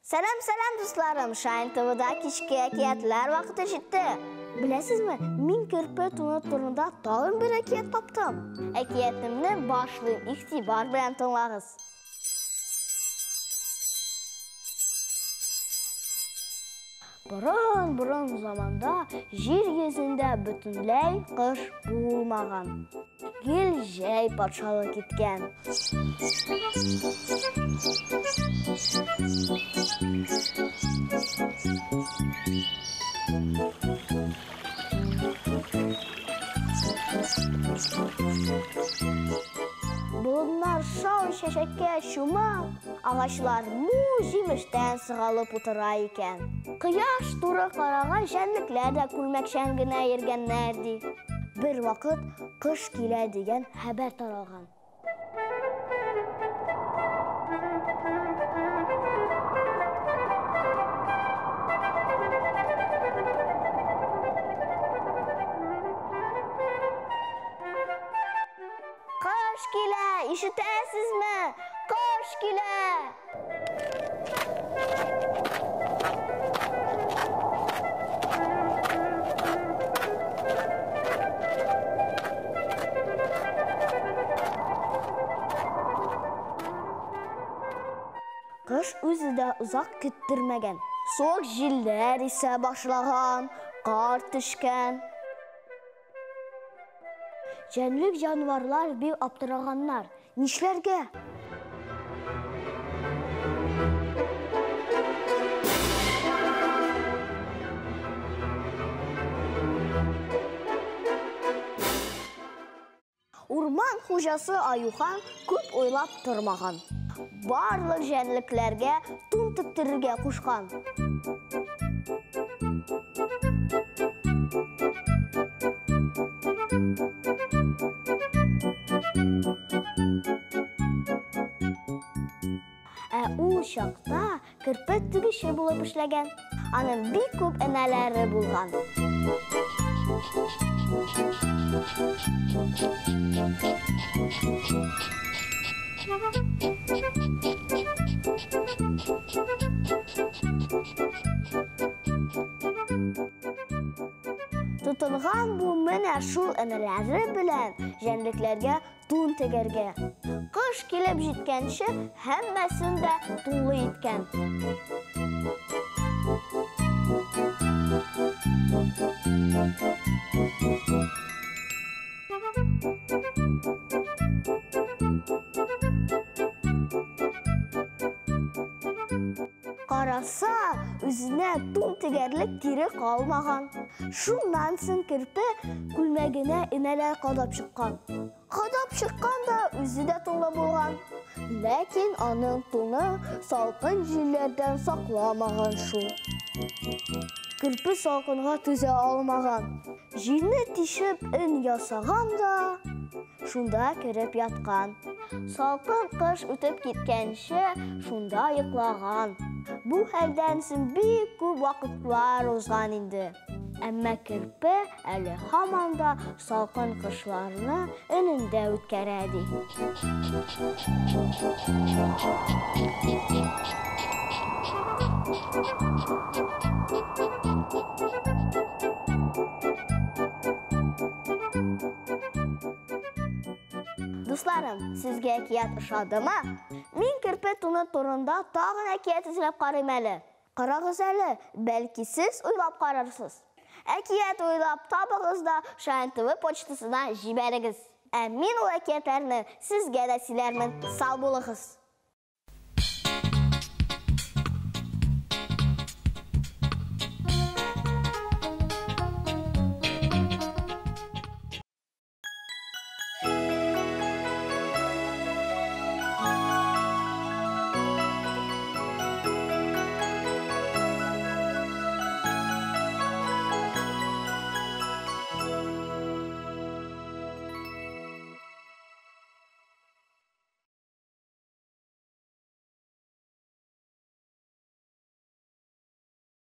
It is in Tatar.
Сәлам, сәлам, дусларым! Шайн ТВда кичке әкиятләр вакыты җитте. Беләсезме, мин керпе туны турында тагын бер әкият таптым. Әкиятемне башлыйм, игътибар белән тыңлагыз. Борын-борын заманда җир йөзендә бөтенләй кыш булмаган. Гел җәй патшалык иткән. Болыннар шау чәчәккә чума, агачлар мул җимештән сыгалып утыра икән. Кояш туры караган җәнлекләр дә күлмәкчән генә йөргәннәр ди. Бер вакыт кыш килә дигән хәбәр таралган. Кыш килә, ишетәсезме? Кыш килә! Кыш үзе дә озак көттермәгән. Суык җилләр исә башлаган, кар төшкән. Җәнлек җанварлар бик аптыраганнар. Нишләргә? Урман хуҗасы Аюхан күп уйлап тормаган. Барлык җәнлекләргә тун тектерергә кушкан. Ә ул чакта керпе тегүче булып эшләгән. Аның бик күп энәләре булган. Тотынган бу менә шул энәләре белән җәнлекләргә тун тегәргә. Кыш килеп җиткәнче һәммәсен дә тулы иткән. Караса, үзенә тун тегәрлек тире калмаган. Шуннан соң керпе күлмәгенә энәләр кадап чыккан. Кадап чыккан да үзе дә тунлы булган. Ләкин аның туны салкын җилләрдән сакламаган шул. Керпе салкынга түзә алмаган. Җилне тишеп өн ясаган да, шунда кереп яткан. Салкын кыш үтеп киткәнче шунда йоклаган. Бу хәлдән соң бик күп вакытлар узган инде. Әмма керпе әле һаман да салкын кышларны өнендә үткәрә ди. Дусларым, сезгә әкият ошадымы? Мин керпе туны турында тагын әкият эзләп карыйм әле. Карагыз әле, бәлки сез уйлап карарсыз. Әкият уйлап табыгыз да Шаян ТВ почтасына җибәрегез. Ә мин ул әкиятләрне сезгә дә сөйләрмен. Сау булыгыз.